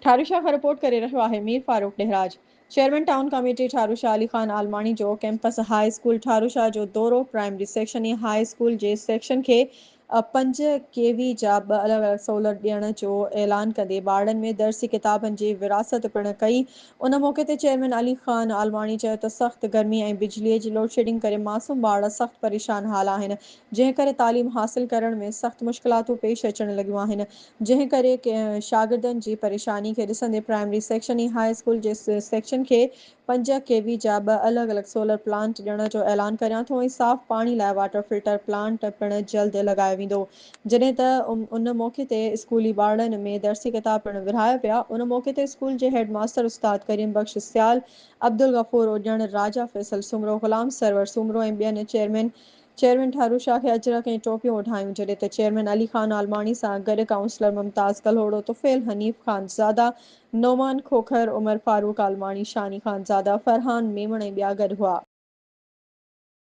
ٺاروشاه کان رپورٽ ڪري رهيو آهي Mir Farooq Dehraj. Chairman town committee Tharushah Ali Khan Almani جو ڪئمپس هاء اسڪول ٺاروشاه جو دورو، پرائمري سيڪشن ۽ هاء اسڪول جي سيڪشن کي پنج ڪي وي جا ٻه الڳ الڳ سولر ڏيڻ جو اعلان ڪندي ٻارڙن ۾ درسي ڪتابن جي ورهاست پڻ ڪئي. ان موقعي تي چيئرمين علي خان عالماڻي چيو ته سخت گرمي ۽ بجلي جي لوڊشيڊنگ ڪري معصوم ٻارڙا سخت پريشان حال آهن جنهن ڪري تعليم حاصل ڪرڻ ۾ سخت مشڪلاتون پيش اچڻ لڳيون آهن جنهن ڪري شاگردن جي پريشاني کي ڏسندي پرائمري سيڪشن ۽ هاء اسڪول جي سيڪشن کي پنج ڪي وي جا ٻه الڳ الڳ سولر پلانٽ ڏيڻ جو اعلان ڪريان ٿو ۽ صاف پاڻي لاء واٽر فلٽر پلانٽ پڻ جلد لڳايو ويندو جڏهن ته ان موقعي تي اسڪولي ٻارڙن ۾ درسي ڪتاب پڻ ورهايا ويا ان موقعي تي اسڪول جي هيڊ ماستر استاد ڪريم بخش سيال، عبدالغفور اوڄڻ، راجا فيصل سومرو، غلام سرور سومرو ۽ ٻين چيئرمين چيئرمين ٺارو شاهه کي اجرڪ ۽ ٽوپيون اوڍايون، جڏهن ته چيئرمين علي خان عالماڻي سان گڏ ڪائونسلر ممتاز ڪلهوڙو، طفيل حنيف خانزاده، نعمان کوکر، عمر فاروق عالماڻي، شاني خانزاده، فرحان ميمڻ ۽ ٻيا گڏ هئا.